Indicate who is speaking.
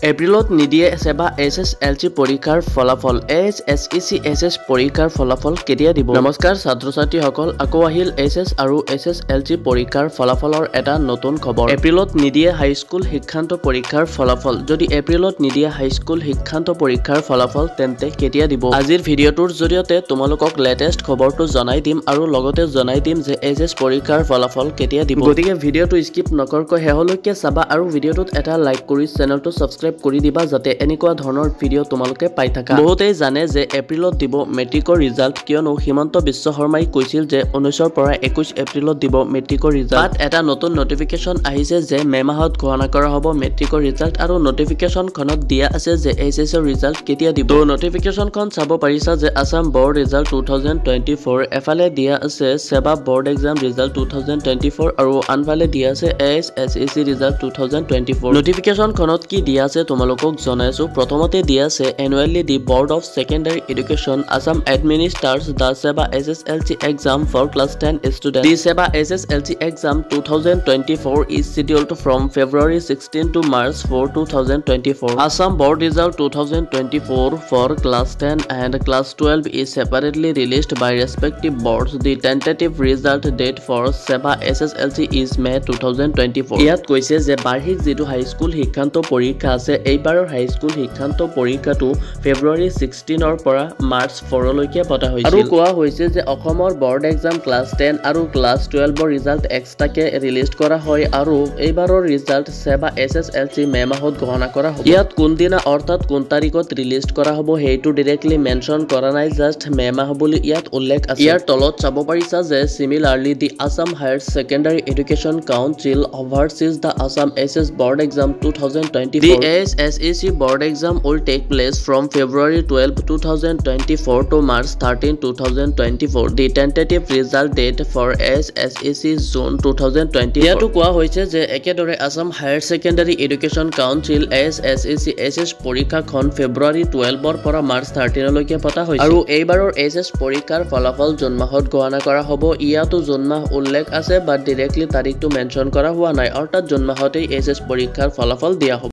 Speaker 1: এপ্ৰিলত নিদিয়ে ছেবা এইচএছএলচি পৰীক্ষাৰ ফলাফল। এইচএছইচি এইচএছ পৰীক্ষাৰ ফলাফল কেতিয়া দিব? নমস্কাৰ ছাত্ৰ ছাত্ৰীসকল, আকৌ আহিল এইচএছ আৰু এইচএছএলচি পৰীক্ষাৰ ফলাফলৰ এটা নতুন খবৰ। এপ্ৰিলত নিদিয়ে হাইস্কুল শিক্ষান্ত পৰীক্ষাৰ ফলাফল। যদি এপ্ৰিলত নিদিয়ে হাইস্কুল শিক্ষান্ত পৰীক্ষাৰ ফলাফল, তেন্তে কেতিয়া দিব? আজিৰ ভিডিঅ'টোৰ জৰিয়তে তোমালোকক লেটেষ্ট খবৰটো জনাই দিম আৰু লগতে জনাই দিম যে এইচএছ পৰীক্ষাৰ ফলাফল কেতিয়া দিব। গতিকে ভিডিঅ'টো স্কিপ নকৰাকৈ শেহলৈকে চাবা আৰু ভিডিঅ'টোত এটা লাইক কৰি চেনেলটো ছাবস্ক্ৰাইব কৰি দিবা, যাতে এনেকুৱা ধৰণৰ ভিডিঅ' তোমালোকে পাই থাকা। বহুতেই জানে যে এপ্ৰিলত দিব মেট্ৰিকৰ ৰিজাল্ট, কিয়নো হিমন্ত বিশ্ব শৰ্মাই কৈছিল যে 19ৰ পৰা 21 এপ্ৰিলত দিব মেট্ৰিকৰ ৰিজাল্ট। তাত এটা নতুন নটিফিকেশ্যন আহিছে যে মে' মাহত ঘোষণা কৰা হ'ব মেট্ৰিকৰ ৰিজাল্ট আৰু নটিফিকেশ্যনখনত দিয়া আছে যে এইচ এছৰ ৰিজাল্ট কেতিয়া দিব। নটিফিকেশ্যনখন চাব পাৰিছা যে Assam board result 2024, এফালে দিয়া আছে SEBA board exam result 2024 আৰু আনফালে দিয়া আছে HSEC result 2024। নটিফিকেশ্যনখনত কি দিয়া আছে তোমালোকক জনাইছো। প্ৰথমতে দিয়া আছে annually the board of secondary education Assam administers the SEBA HSLC exam for class 10 student. The SEBA HSLC exam 2024 is scheduled from February 16 to March 4, 2024. Assam board result 2024 for class 10 and class 12 is separately released by respective boards. The tentative result date for SEBA HSLC is May 2024. ইয়াত কৈছে যে বাৰ্ষিক যিটো high school শিক্ষান্ত পৰীক্ষা আছে, এইবাৰৰ high school শিক্ষান্ত পৰীক্ষাটো ফেব্ৰুৱাৰী 16ৰ পৰা মাৰ্চ 4লৈকে পতা হৈছিল। আৰু কোৱা হৈছে যে অসমৰ বৰ্ড এক্সাম ক্লাছ 10 আৰু ক্লাছ 12ৰ ৰিজাল্ট এক্সট্ৰাকে ৰিলিজ কৰা হয় আৰু এইবাৰৰ ৰিজাল্ট ছেবা এইচএছএলচি মে' মাহত ঘোষণা কৰা হ'ব। ইয়াত কোনদিনা অৰ্থাৎ কোন তাৰিখত ৰিলিজ কৰা হ'ব সেইটো ডিৰেক্টলি মেনশ্যন কৰা নাই, জাষ্ট মে' মাহ বুলি ইয়াত উল্লেখ আছে। ইয়াৰ তলত চাব পাৰিছা যে similarly the Assam higher secondary education council oversees the Assam HS board exam 2024. The HSEC board exam will take place from February 12, 2024 to March 13, 2024. The tentative result date for HSEC June 2024. ইয়াতো কোৱা হৈছে যে একেদৰে Assam higher secondary education council HSEC HS পৰীক্ষাখন ফেব্ৰুৱাৰী 12ৰ পৰা March 13লৈকে পতা হৈছে আৰু এইবাৰৰ এইচএছ পৰীক্ষাৰ ফলাফল জুন মাহত ঘোষণা কৰা হ'ব। ইয়াতো জুন মাহ উল্লেখ আছে, বাট ডিৰেক্টলি তাৰিখটো মেনশ্যন কৰা হোৱা নাই, অৰ্থাৎ জুন মাহতেই এইচএছ পৰীক্ষাৰ ফলাফল দিয়া হ'ব।